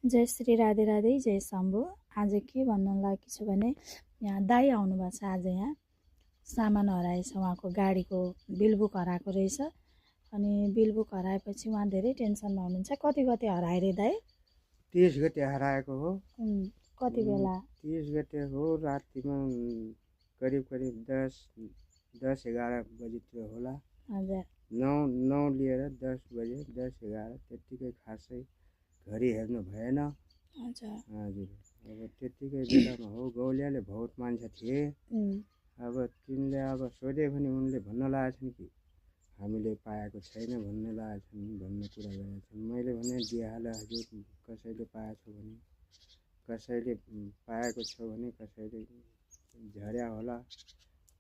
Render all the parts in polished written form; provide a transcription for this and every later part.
जय श्री राधे राधे, जय शम्भु। आज के भन्न लागेको छु भने यहाँ दाई आउनु भएको छ। आज यहाँ सामान हराएछ, उहाँको गाडीको बिल बुक हराएको रहेछ। अनि बिल बुक हराएपछि उहाँ धेरै टेन्सनमा हुनुहुन्छ। कति गते हराए रे दाई? 30 गते हराएको हो। कति बेला? 30 गते हो, रातिमा करिब 10-11 बजीतिर होला। हजुर। 9 लिएर 10 बजे 10-11 त्यतिकै खासै घडी हेर्नु भएन। हजुर। अब त्यतिकै बेलामा हो, गौलियाले बहुत मान्छे थिए। अब तिनले अब सोधे भने उनले भन्न लागेछन् कि हामीले पाएको छैन भन्ने लागेछन्, भन्ने कुरा गरेछन्। मैले भने दिइहाल हजुर, कसैले पाएछ भने, कसैले पाएको छ भने कसैले झर्या होला,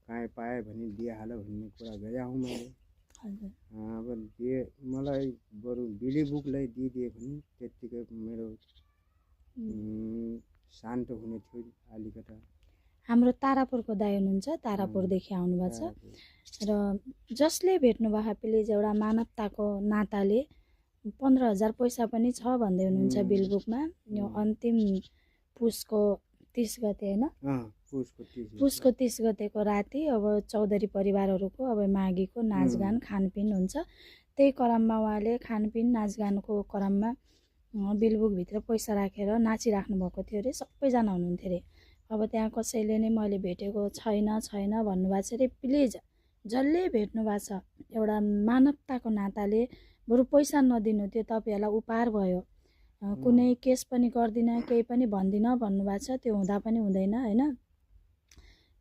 कहीँ पाए भने दिइहाल भन्ने कुरा गरे हुँ मैले। अब दिए मलाई बरु बिली बुकलाई दिइदिए भने त्यतिकै मेरो शान्त हुने थियो अलिकता। हाम्रो तारापुरको दाइ हुनुहुन्छ, तारापुरदेखि आउनुभएको छ। र जसले भेट्नुभएको प्लिज एउटा मानवताको नाताले 15,000 पैसा पनि छ भन्दै हुनुहुन्छ बिल बुकमा। यो अन्तिम पुसको 30 गते होइन, पुसको 30 गतेको राति अब चौधरी परिवारहरूको अब माघीको नाचगान खानपिन हुन्छ। त्यही क्रममा उहाँले खानपिन नाचगानको क्रममा बिल बुकभित्र पैसा राखेर नाचिराख्नु भएको थियो अरे। सबैजना हुनुहुन्थ्यो अरे। अब त्यहाँ कसैले नै मैले भेटेको छैन भन्नुभएको छ अरे। प्लिज जसले भेट्नु भएको छ एउटा मानवताको नाताले बरु पैसा नदिनु, त्यो तपाईँहरूलाई उपहार भयो। कुनै केस पनि गर्दिनँ, केही पनि भन्दिनँ भन्नुभएको छ। त्यो हुँदा पनि हुँदैन होइन।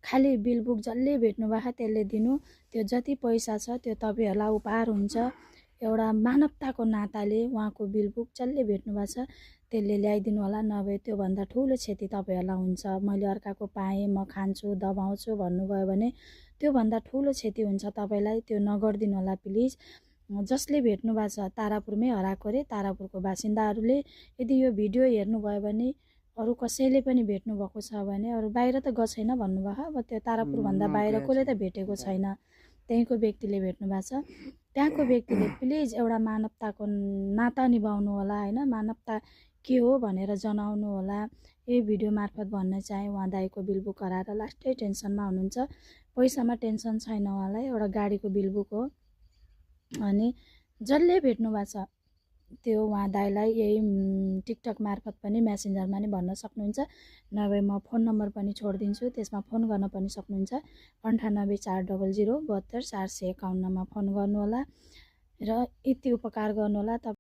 खालि बिल बुक जसले भेट्नु भएको त्यसले दिनु। त्यो जति पैसा छ त्यो तपाईँहरूलाई उपहार हुन्छ। एउटा मानवताको नाताले उहाँको बिल बुक जसले भेट्नु भएको छ त्यसले ल्याइदिनु होला, नभए त्योभन्दा ठुलो क्षति तपाईँहरूलाई हुन्छ। मैले अर्काको पाएँ, म खान्छु, दबाउँछु भन्नुभयो भने त्योभन्दा ठुलो क्षति हुन्छ तपाईँलाई। त्यो नगरिदिनु होला प्लिज। जसले भेट्नु भएको छ तारापुरमै हराएको अरे। तारापुरको बासिन्दाहरूले यदि यो भिडियो हेर्नुभयो भने अरू कसैले पनि भेट्नुभएको छ भने, अरू बाहिर त गएको छैन भन्नुभयो। अब त्यो तारापुरभन्दा बाहिर कसले त भेटेको छैन, त्यहीँको व्यक्तिले भेट्नु भएको छ। त्यहाँको व्यक्तिले प्लिज एउटा मानवताको नाता निभाउनु होला होइन। मानवता के हो भनेर जनाउनु होला। यही भिडियो मार्फत भन्न चाहे उहाँ दाइको बिल बुक हराएर लास्टै टेन्सनमा हुनुहुन्छ। पैसामा टेन्सन छैन उहाँलाई, एउटा गाडीको बिल बुक हो। अनि जसले भेट्नु भएको छ त्यो उहाँ दाइलाई यही टिकटक मार्फत पनि मेसेन्जरमा नि भन्न सक्नुहुन्छ, नभए म फोन नम्बर पनि छोडिदिन्छु, त्यसमा फोन गर्न पनि सक्नुहुन्छ। 9840072451 मा फोन गर्नुहोला र यति उपकार गर्नुहोला।